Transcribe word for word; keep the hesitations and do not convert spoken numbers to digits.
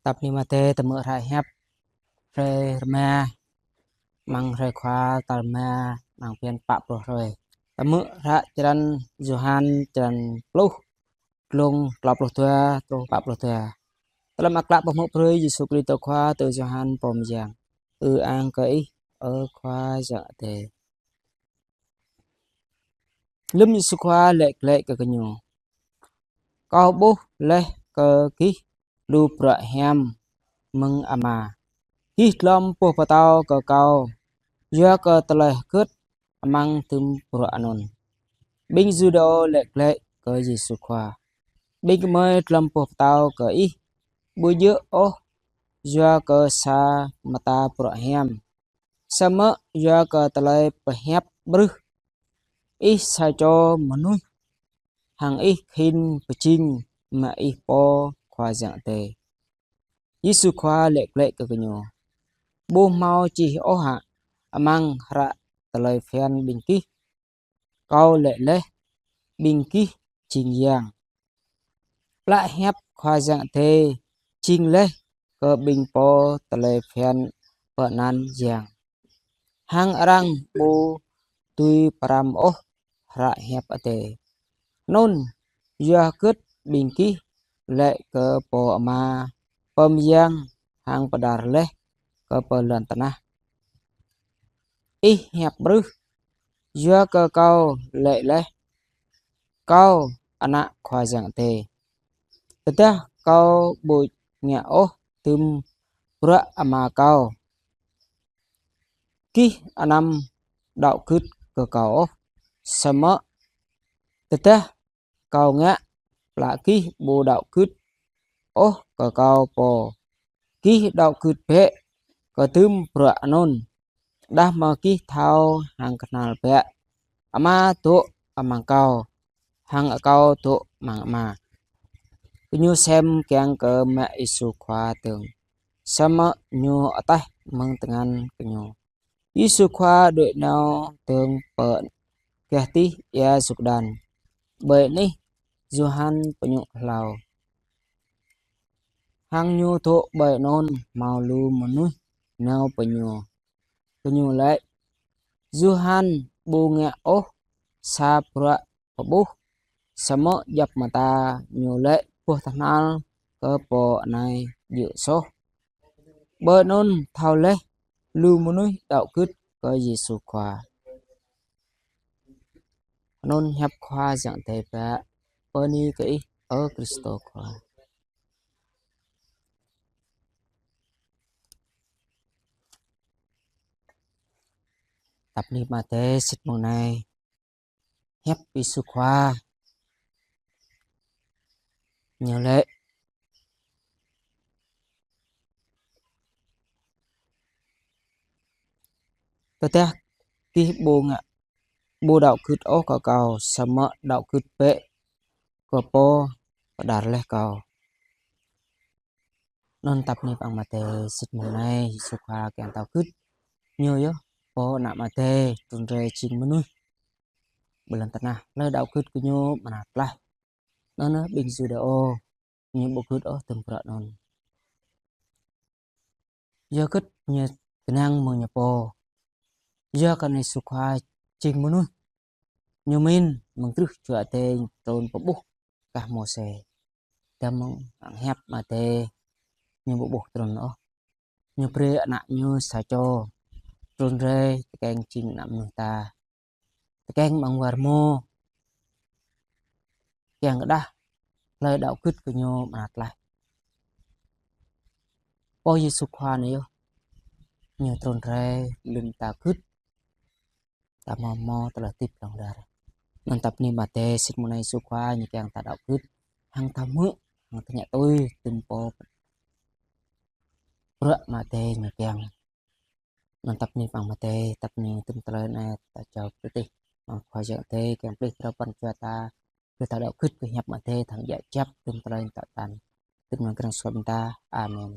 Tăp ni Matthê, tơmư̆ hră hiăp, hrơi rơma, amăng hrơi Khua tal rơma, amăng phiăn pă pluh hrơi. Tơmư̆ hră črăn Yôhan črăn pluh, glông klâo pluh dua truh pă pluh dua. Tơlơi mơak klă pơhmư̆ brơi Yêsu Kristô Khua tui Yôhan pô mơyang. Ư-ang kơ Ih, ơ Khua Yang Adai. Lơ̆m Yêsu Khua laĭ glaĭ kơ gơñu: Kâo ƀuh laih kơ gih lu bruă hiam mơ̆ng Ama. Gih glŏm boh pơtâo kơ Kâo yua kơ tơlơi hơgĕt amăng dŭm bruă anŭn? Ƀing Yuđa laĭ glaĭ kơ Yêsu Khua: Ƀing gơmơi glŏm boh pơtâo kơ Ih ƀu djơ̆ ôh yua kơ sa mơta bruă hiam, samơ̆ yua kơ tơlơi pơhiăp ƀrưh: Ih sa čô mơnuih, hăng Ih khĭn pơjing mă Ih pô Khua Yang Adai. Yêsu Khua laĭ glaĭ kơ gơñu: Ƀu hmâo čih ôh hă amăng hră tơlơi phiăn ƀing gih: Kâo laĭ laih, ƀing gih jing yang? Plă hiăp Khua Yang Adai jing laih kơ ƀing pô tơlơi phiăn pơanăn yang. Hăng arăng ƀu dưi pơrăm ôh hră hiăp Adai. Anŭn yua hơgĕt ƀing gih laĭ kơ Pô Ama pơmơyang hăng pơđar laih kơ pơ lŏn tơnah: Ih hiăp ƀrưh, yua kơ Kâo laĭ laih, Kâo Ană Khua Yang Adai. Tơdah Kâo ƀu ngă ôh dŭm bruă Ama Kâo, gih anăm đaŏ gưt kơ Kâo ôh. Samơ̆ tơdah Kâo ngă, plă gih ƀu đaŏ gưt ôh kơ Kâo pô. Gih đaŏ gưt bĕ kơ dŭm bruă anŭn, đah mơ̆ gih thâo hăng kơnăl bĕ Ama dŏ amăng Kâo, hăng Kâo dŏ amăng Ama. Gơñu sem kiăng kơ mă Yêsu Khua dơ̆ng, samơ̆ Ñu ataih mơ̆ng tơngan gơñu. Yêsu Khua đuaĭ nao dơ̆ng pơ gah tih ia Yôrdan, ƀơi anih Yôhan pơñŭk hlâo. Hăng Ñu dŏ ƀơi anŭn hmâo lu mơnuih nao pơ Ñu. Gơñu laĭ: Yôhan ƀu ngă ôh sa bruă pơƀuh, samơ̆ djŏp mơta ñu laĭ boh tơhnal kơ pô anai djơ̆ soh. Ƀơi anŭn thâo laih lu mơnuih đaŏ gưt kơ Yêsu Khua. Anŭn hiăp Khua Yang Adai pă. Bơni kơ Ih, ơ Kristô Khua. Tăp ni Matthê sĭt mơ̆ng anai. Hiăp Yêsu Khua ñu laĭ: Tơdah gih ƀu ngă, ƀu đaŏ gưt ôh kơ Kâo, samơ̆ đaŏ gưt bĕ kơ Pô pơđar laih Kâo. Anŭn tăp ni amăng Matthê sĭt mơ̆ng anai, Yêsu Khua kiăng ta đaŏ gưt Ñu yơh, Pô Ană Matthê trŭn rai jing mơnuih ƀơi lŏn tơnah. Hlơi đaŏ gưt kơ Ñu mơnat laih. Anŭn ƀing Yuđa ñu ƀu gưt ôh tơm bruă anŭn. Yua hơgĕt ñu kơnang mơ̆ng ñu pô? Yua kơ Yêsu Khua jing mơnuih. Ñu mĭn mơ̆ng truh Jua Adai trŭn pơƀuh kah Môsê. Tơdah mơ̆ng hiăp Matthê ñu ƀu ƀuh trŭn ôh. Ñu brơi Ană Ñu sa čô trŭn rai tơkeng jing ană mơnuih ta, tơkeng amăng war rơmô. Kiăng kơ đah hlơi đaŏ gưt kơ Ñu mơnat laih. Pô Yêsu Khua anai yơh, Ñu trŭn rai lơ̆m ta gưt, ta hmâo hmâo tơlơi hơdip hlŏng lar. Anŭn tăp ni Matthê sĭt mơ̆ng anai Yêsu Khua Ñu kiăng ta đaŏ gưt, hăng ta hmư̆, hăng ta ngă tui tơm pô bruă Matthê Ñu kiăng. Anŭn tăp ni amăng Matthê, tăp ni tơm tơlơi anai ta jao pơtih. Mơ̆ng Khua Yang Adai kiăng pơplih pran jua ta, brơi ta đaŏ gưt kơ hiăp Matthê, thâo djă̱ jăp tơm tơlơi ta tăn. Tơm anăn krăng suam ta. Amen.